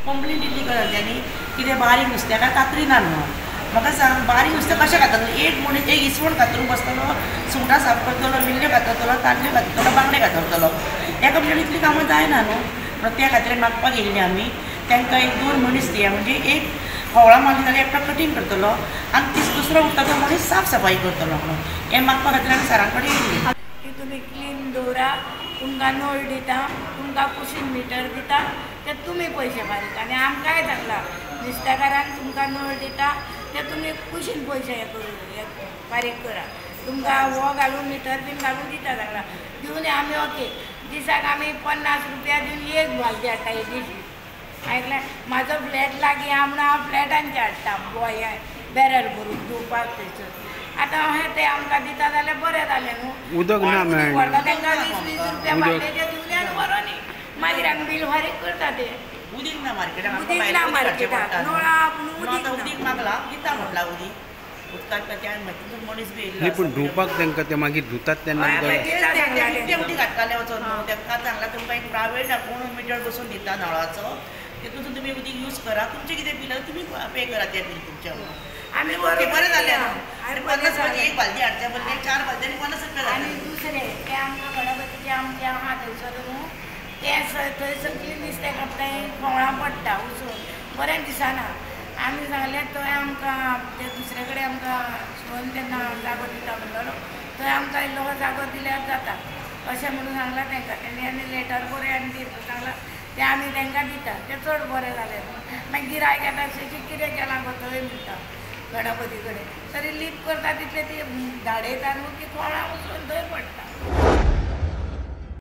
Complain दिल्ली गजाल तेणी कितें बारीक नुस्त्याक कातरी ना म्हणून. म्हाका सांग बारीक नुस्तें कशें खातलो? एक मनीस एक इसवण कातरून बसतलो, सुंगटां साफ करतलो, मिल्ल्यो कातरतलो, ताल्ल्यो कातरतलो, बांगडे कातरतलो. एका मनशान इतलीं कामां जायना न्हू. म्हणून त्या खातीर मागपाक येयल्ली आमी तांकां एक 2 मनीस दिया, म्हणजे एक होवळां मारली जाल्यार एकटो कटींग करतलो आनी दुसरो उरता तो मनीस साफ सफाई करतलो म्हणून हें मागपा खातीर आमी सरां कडेन येयल्ली. की तुमी क्लीन दवरा, तुमकां नळ दिता, तुमकां कुशीन मिटर दिता, ते तुमी पयशे फारीक. आनी आमकांय सांगलां नुस्तेकारांक तुमकां नळ दिता ते तुमी कुशीन पयशे हे करून हे फारीक करा, तुमकां हो घालून मिटर बीन घालून दिता सांगलां. दिवन आमी ओके दिसाक आमी 50 रुपया दिवन एक बालदी हाडटा येदीशी. आयकलें? म्हाजो फ्लॅट लागीं आहा म्हणून हांव फ्लॅटांचे हाडटा गोंय बॅरल भरून धुवपाक थंयसर. आतां अशें ते आमकां दिता जाल्यार बरें जालें न्हू. उदक ना मेळना तांकां 20-20 रुपया बालदेचे दिवन आनी व्हरोनी मागीर आमी बील फारीक करता. ते उदीक ना मार्केटाक, उदीक ना मार्केटाक, नळा पूण उदीक उदीक मागलां दिता म्हटलां उदीक उदकाक त्या मनीस बी न्ही. पूण धुवपाक तांकां ते मागीर धुतात तेन्ना ते उदीक घातताले वचोन न्हू. तांकां सांगलां तुमकां एक प्रायवेट आपूण मिटर बसून दिता नळाचो, तितून तुमी उदीक यूज करा, तुमचें कितें बील आसा तुमी पे करा तें बील तुमचें. आमी ओके बरें जालें न्हू. आनी 50 रुपया एक बालदी हाडच्या बदले 4 बालदी आनी 50 रुपया जाले. आनी दुसरें तें आमकां गणपतीचें आमचें आहा थंयसर न्हू, तें थंय सगळीं नुस्तें कापताय खोवळां पडटा उसोन बरें दिसना. आमी सांगलें थंय आमकां ते दुसरे कडेन आमकां शिवोन तेन्ना जागो दिता म्हणटलो थंय आमकां इल्लो जागो दिल्यार जाता अशें म्हणून सांगलां तांकां. तेणी आनी लेटर बरें आनी दी सांगलां तें आमी तांकां दिता, तें चड बरें जालें. मागीर गिरायक येता अशें कितें केलां गो थंय म्हणटा गणपती कडेन, तरी लीप करता तितलें ती धाडयता न्हू ती कोळां वचून थंय पडटा.